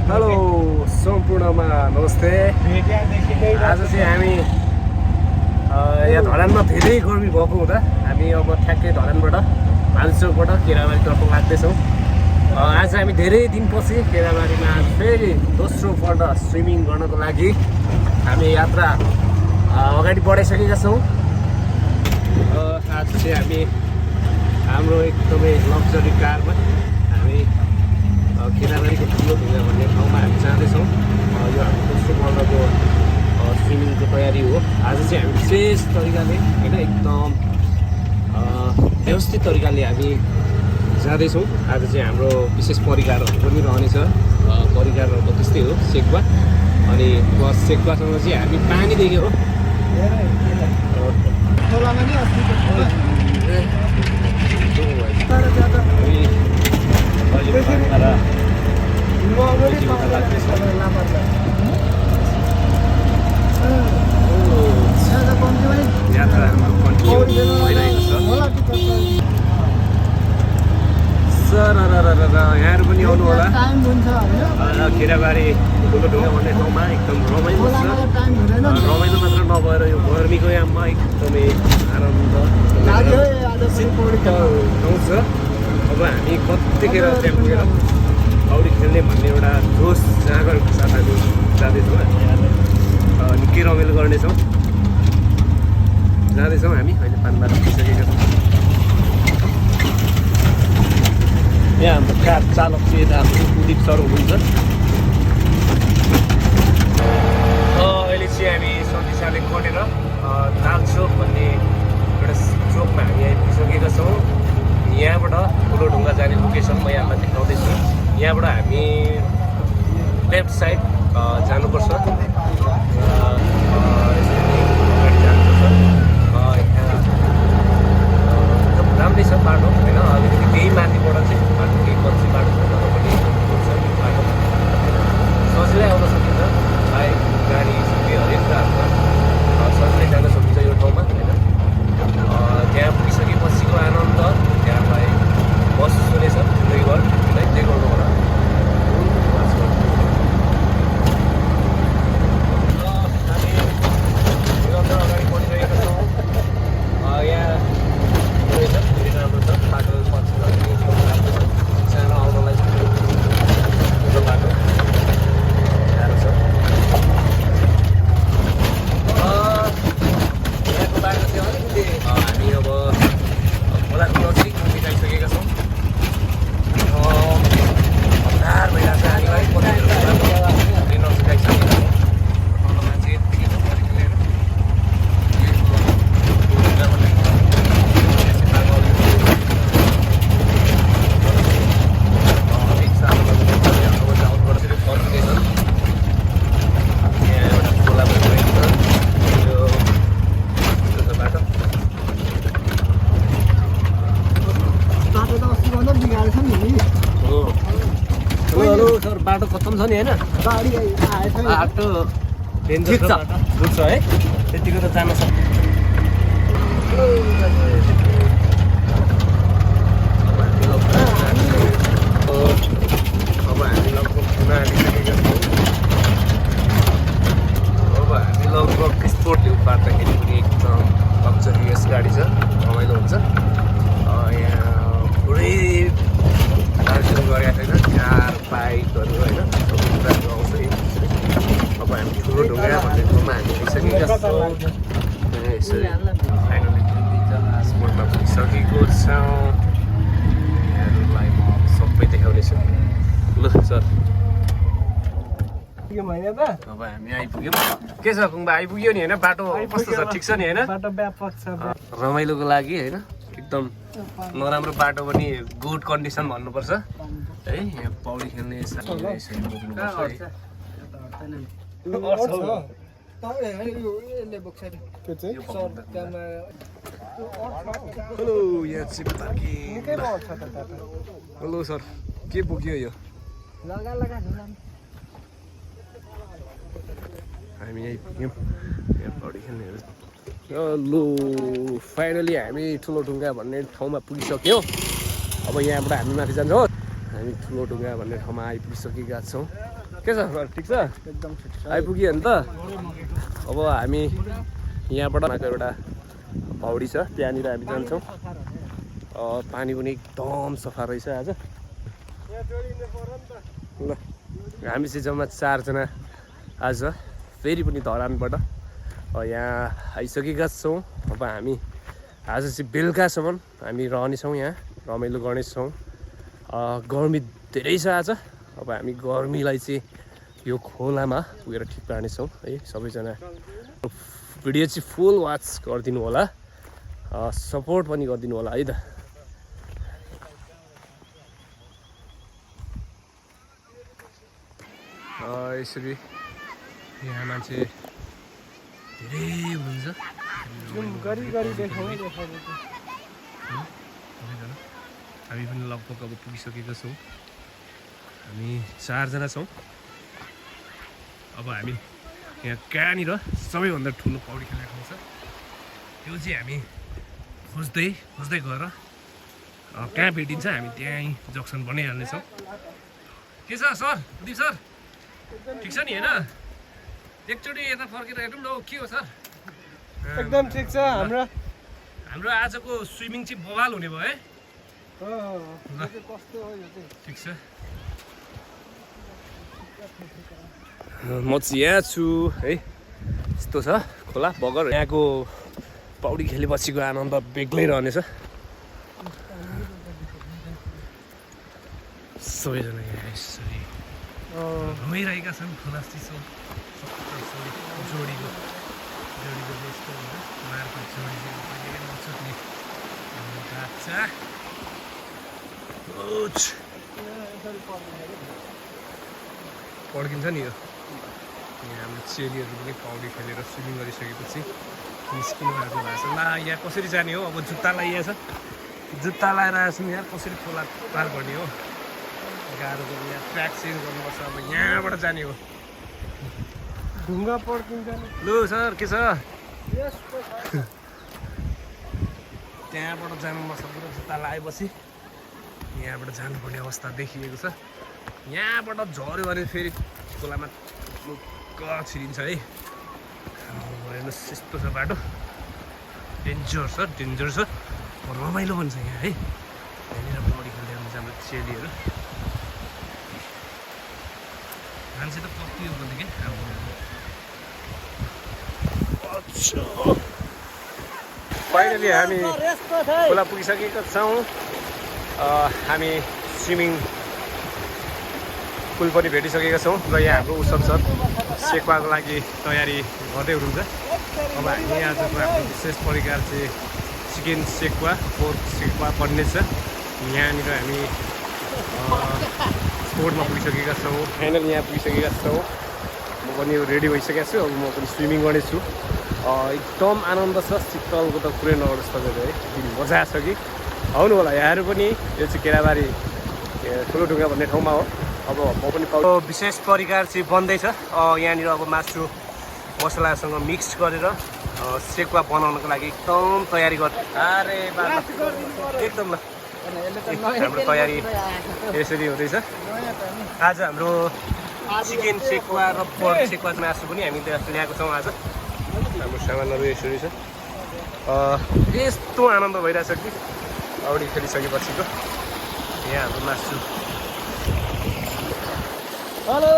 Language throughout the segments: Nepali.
हेलो सम्पूर्णमा नमस्ते। आज चाहिँ हामी यहाँ धरानमा धेरै गर्मी भएको हुँदा हामी अब ठ्याक्कै धरानबाट भान्चोकबाट केराबारीतर्फ लाग्दैछौँ। आज हामी धेरै दिनपछि केराबारीमा आज फेरि दोस्रो पल्ट स्विमिङ गर्नको लागि हामी यात्रा अगाडि बढाइसकेका छौँ। आज चाहिँ हामी हाम्रो एकदमै लग्जरी कारमा हामी केराबारीको ठुलो ढुङ्गा भन्ने ठाउँमा हामी जाँदैछौँ। यो हाम्रो दोस्रो पल्टको स्विमिङको तयारी हो। आज चाहिँ हामी विशेष तरिकाले होइन एकदम व्यवस्थित तरिकाले हामी जाँदैछौँ। आज चाहिँ हाम्रो विशेष परिकारहरू पनि रहनेछ। परिकारहरूको त्यस्तै हो सेक्वा, अनि बस सेक्वासँग चाहिँ हामी पानी देख्यो हो। यात्रा कन्टिन्यू भइरहेको छ। यहाँहरू पनि आउनु होला। केराबारी ठुलो ढुङ्गा भन्ने ठाउँमा एकदम रमाइलो छ। रमाइलो मात्र नभएर यो गर्मीको याममा एकदमै आनन्द ठाउँ छ। अब हामी कतिखेर त्यहाँ पुगेर पौडी खेल्ने भन्ने एउटा जोस जागरको साथ हामी जाँदैछौँ। निकै रमाइलो गर्नेछौँ। जाँदैछौँ हामी अहिले पानमा राखिसकेका छौँ। यहाँ हाम्रो कार चालक चाहिँ यता उदित सर हुनुहुन्छ। अहिले चाहिँ हामी सतीसाले कटेर तालचोक भन्ने एउटा चोकमा हामी आइपुगिसकेका छौँ। यहाँबाट ठुलो ढुङ्गा जाने लोकेसन म यहाँलाई देखाउँदैछु। यहाँबाट हामी लेफ्ट साइड जानुपर्छ। एकदम राम्रै छ बाटो होइन। अलिकति केही माथिबाट चाहिँ बाटो केही पछि बाटो पनि बाटो सजिलै आउन सकिन्छ। बाइक गाडी स्कुटी हरेक कुराहरूमा सजिलै जान सकिन्छ यो ठाउँमा होइन। त्यहाँ पुगिसकेपछिको आनन्द त्यहाँलाई बस सुनेछ जिन्दगीभर होइन। त्यही गर्नुपर्छ। अगाडि बढिरहेका छौँ। यहाँ धेरै राम्रो छ बाटो। पछि राम्रो छ सानो आउनलाई ठुलो बाटो गाह्रो छ। यहाँको बाटो चाहिँ अलिकति हामी अब खोलाको नजिक निकालिसकेका छौँ। हतार भइरहेको छ हामीलाई कति नसुकाइसकेका छौँ। मान्छे यत्तिकै खेलेर बाटो खत्तम छ नि होइन। बाटो डेन्जर छ, गुड छ है। त्यतिको त जान सक्छ। अब हामी लगभग पुरा आइसकेका छौँ। अब हामी लगभग स्पोर्ट पार्दाखेरि पनि एकदम लग्जरियस गाडी छ, रमाइलो हुन्छ। यहाँ पुरै दार्जिलिङ गरेका छैन, कार बाइकहरू होइन सबै कुराहरू आउँछ। अब हामी ठुलो ढुङ्गा भन्ने ठाउँमा हामी पुगिसकेका छौँ। यसरी फाइनली स्पोर्टमा पुगिसकेको छौँ। यहाँहरूलाई म सबै देखाउनेछु। ल सर अब हामी आइपुग्यौँ। के छ कुङबा आइपुग्यो नि होइन। बाटो कस्तो छ, ठिक छ नि होइन। बाटो व्यापक छ रमाइलोको लागि होइन। एकदम नराम्रो बाटो पनि गुड कन्डिसन भन्नुपर्छ है। यहाँ पौडी खेल्ने यसरी बोक्नुपर्छ है। हेलो यहाँ चाहिँ पार्किङ। हेलो सर के बोक्यो यो? हामी आइपुग्यौँ यहाँ पौडी खेल्नेहरू। लो फाइनली हामी ठुलो ढुङ्गा भन्ने ठाउँमा पुगिसक्यौँ। अब यहाँबाट हामी माथि जान्छौँ। हामी ठुलो ढुङ्गा भन्ने ठाउँमा आइपुगिसकेका छौँ। के छ ठिक छ एकदम ठिक छ आइपुग्यो नि त अब हामी यहाँबाट एउटा पौडी छ त्यहाँनिर हामी जान्छौँ पानी पनि एकदम सफा रहेछ आज ल हामी चाहिँ जम्मा 4 जना आज फेरि पनि धरानबाट यहाँ आइसकेका छौँ अब हामी आज चाहिँ बेलुकासम्म हामी रहनेछौँ यहाँ रमाइलो गर्नेछौँ गर्मी धेरै छ आज अब हामी गर्मीलाई चाहिँ यो खोलामा पुगेर ठिक पार्नेछौँ है सबैजना भिडियो चाहिँ फुल वाच गरिदिनु होला सपोर्ट पनि गरिदिनु होला है त यसरी यहाँ मान्छे धेरै हुनुहुन्छ हामी पनि लगभग अब पुगिसकेका छौँ हामी 4 जना छौँ अब हामी यहाँ कहाँनिर सबैभन्दा ठुलो पौडी खेल्ने ठाउँ छ त्यो चाहिँ हामी खोज्दै गएर कहाँ भेटिन्छ हामी त्यहीँ जक्सन बनाइहाल्नेछौँ के छ सर दिप सर ठिक छ नि होइन एकचोटि यता फर्केर हेरौँ न के हो सर एकदम ठिक छ हाम्रो आजको स्विमिङ चाहिँ बवाल हुने भयो है कस्तो हो यो चाहिँ ठिक छ म चाहिँ यहाँ छु है यस्तो छ खोला बगर यहाँको पौडी खेलेपछिको आनन्द बेग्लै रहनेछ सबैजना यहाँ यसरी रमाइरहेका छन् खोला चिसो जोडीको यस्तो मार्को जोडी नछुट्ने काचा पड्किन्छ नि यो यहाँ हाम्रो चेलीहरू पनि पौडी खेलेर स्विमिङ गरिसकेपछि निस्किनु भएको भएको छ ल यहाँ कसरी जाने हो अब जुत्ता लगाइएको छ जुत्ता लगाएर आएछौँ यहाँ कसरी खोला पार गर्ने हो गाह्रो पनि यहाँ ट्र्याक चेन्ज गर्नुपर्छ अब यहाँबाट जाने हो ढुङ्गा पड्किन्छ लु सर के छ त्यहाँबाट जानु नसकेर जुत्ता लगाएपछि यहाँबाट जानुपर्ने अवस्था देखिएको छ यहाँबाट झऱ्यो भने फेरि खोलामा छिरिन्छ है हेर्नुहोस् यस्तो छ बाटो डेन्जर छ रमाइलो पनि छ यहाँ है यहाँनिर पौडी खेल्दै हुनुहुन्छ हाम्रो चेलीहरू मान्छे त कति हो भने कि फाइनली हामी खोला पुगिसकेका छौँ हामी स्विमिङ पुल पनि भेटिसकेका छौँ र यहाँ हाम्रो उसब सर सेक्वाको लागि तयारी गर्दै हुनुहुन्छ अब हामी आजको हाम्रो विशेष परिकार चाहिँ चिकन सेक्वा पोर्क सेक्वा बन्ने छ यहाँनिर हामी स्पोर्टमा पुगिसकेका छौँ फाइनल यहाँ पुगिसकेका छौँ म पनि रेडी भइसकेको छु अब म पनि स्विमिङ गर्नेछु एकदम आनन्द छ शीतलको त कुरै नगर्नुहोस् तपाईँहरू है मजा छ कि आउनु होला यहाँहरू पनि यो चाहिँ केराबारी ठुलो ढुङ्गा भन्ने ठाउँमा हो अब म पनि विशेष परिकार चाहिँ बन्दैछ यहाँनिर अब मासु मसलासँग मिक्स गरेर सेक्वा बनाउनको लागि एकदम तयारी गर्छ अरे एकदम ल हाम्रो तयारी यसरी हुँदैछ आज हाम्रो चिकन सेक्वा र पोर्क सेक्वा मासु पनि हामीले ल्याएको छौँ आज हाम्रो सामानहरू यसरी छ यस्तो आनन्द भइरहेछ कि पौडी खेलिसकेपछिको यहाँ हाम्रो मासु हेलो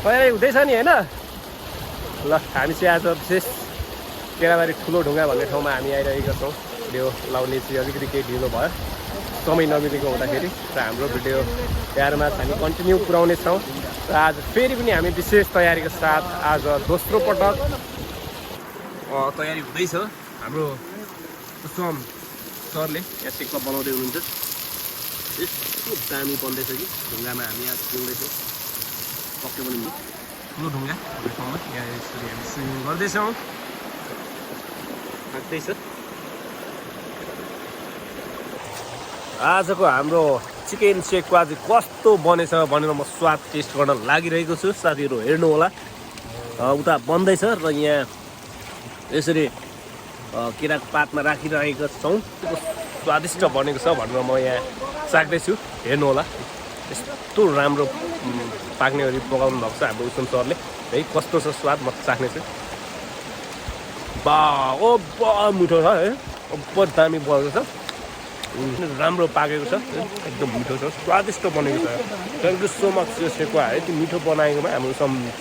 तयारी हुँदैछ नि होइन ल हामी चाहिँ आज विशेष केराबारी ठुलो ढुङ्गा भन्ने ठाउँमा हामी आइरहेका छौँ भिडियो लाउने चाहिँ अलिकति केही ढिलो भयो समय नमिलेको हुँदाखेरि र हाम्रो भिडियो तयारीमा हामी कन्टिन्यू पुऱ्याउने छौँ र आज फेरि पनि हामी विशेष तयारीको साथ आज दोस्रो पटक तयारी हुँदैछ हाम्रो सम सरले यहाँ सेक्वा बनाउँदै हुनुहुन्छ यस्तो दामी बन्दैछ कि ढुङ्गामा हामी आज पिउँदैछौँ पक्कै पनि ठुलो ढुङ्गा भन्ने ठाउँमा यहाँ यसरी हामी स्विमिङ गर्दैछौँ लाग्दैछ आजको हाम्रो चिकन सेक्वा चाहिँ कस्तो बनेछ भनेर म स्वाद टेस्ट गर्न लागिरहेको छु साथीहरू हेर्नु होला उता बन्दैछ र यहाँ यसरी केराको पातमा राखिरहेका छौँ स्वादिष्ट बनेको छ भनेर म यहाँ चाख्दैछु हेर्नु होला यस्तो राम्रो पाक्ने गरी पकाउनु भएको छ हाम्रो उसम सरले है। कस्तो छ स्वाद म चाख्नेछु। बा ओ बा मिठो छ है, अब्बर दामी बलेको छ, राम्रो पाकेको छ, एकदम मिठो छ, स्वादिष्ट बनेको छ। Thank you so much sekuwa है, त्यो मिठो बनाएकोमा हाम्रो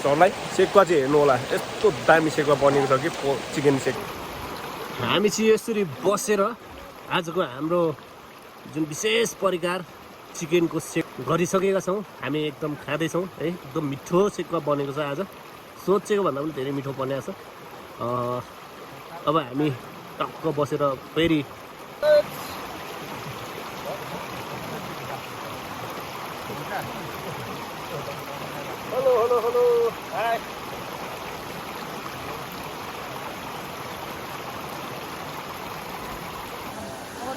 सरलाई। सेकुवा चाहिँ हेर्नु होला, यस्तो दामी सेकुवा बनेको छ कि चिकन सेक। हामी चाहिँ यसरी बसेर आजको हाम्रो जुन विशेष परिकार चिकनको सेक गरिसकेका छौँ। हामी एकदम खाँदैछौँ है, एकदम मिठो सेकुवा बनेको छ आज, सोचेको भन्दा पनि धेरै मिठो बनेको छ। अब हामी टक्क बसेर फेरि हेलो हाई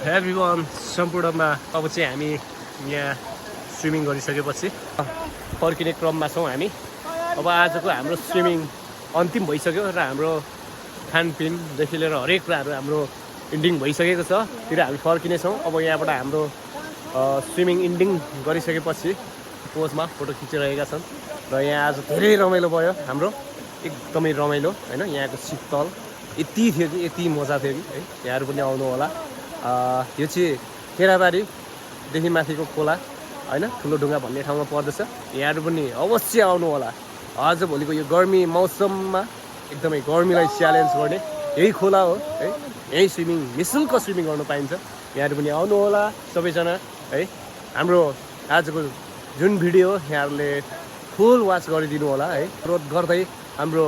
एभ्रिवान, सम्पूर्णमा अब चाहिँ हामी यहाँ स्विमिङ गरिसकेपछि फर्किने क्रममा छौँ हामी। अब आजको हाम्रो स्विमिङ अन्तिम भइसक्यो र हाम्रो खानपिनदेखि लिएर हरेक कुराहरू हाम्रो इन्डिङ भइसकेको छ।तिर हामी फर्किनेछौँ। अब यहाँबाट हाम्रो स्विमिङ इन्डिङ गरिसकेपछि पोजमा फोटो खिचिरहेका छन् र यहाँ आज धेरै रमाइलो भयो हाम्रो, एकदमै रमाइलो होइन। यहाँको शीतल यति थियो कि यति मजा थियो कि है, यहाँहरू पनि आउनु होला। यो चाहिँ केराबारीदेखि माथिको खोला होइन, ठुलो ढुङ्गा भन्ने ठाउँमा पर्दछ। यहाँहरू पनि अवश्य आउनु होला। आज भोलिको यो गर्मी मौसममा एकदमै गर्मीलाई च्यालेन्ज गर्ने यही खोला हो है। यही स्विमिङ, निःशुल्क स्विमिङ गर्नु पाइन्छ। यहाँहरू पनि आउनु होला सबैजना है। हाम्रो आजको जुन भिडियो यहाँहरूले फुल वाच गरिदिनु होला है। अनुरोध गर्दै हाम्रो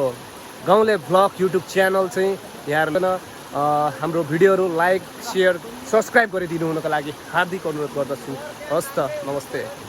गाउँले भ्लग युट्युब च्यानल चाहिँ यहाँहरूले हाम्रो भिडियोहरू लाइक, सेयर, सब्सक्राइब गरिदिनु हुनको लागि हार्दिक अनुरोध गर्दछु। हस् त, नमस्ते।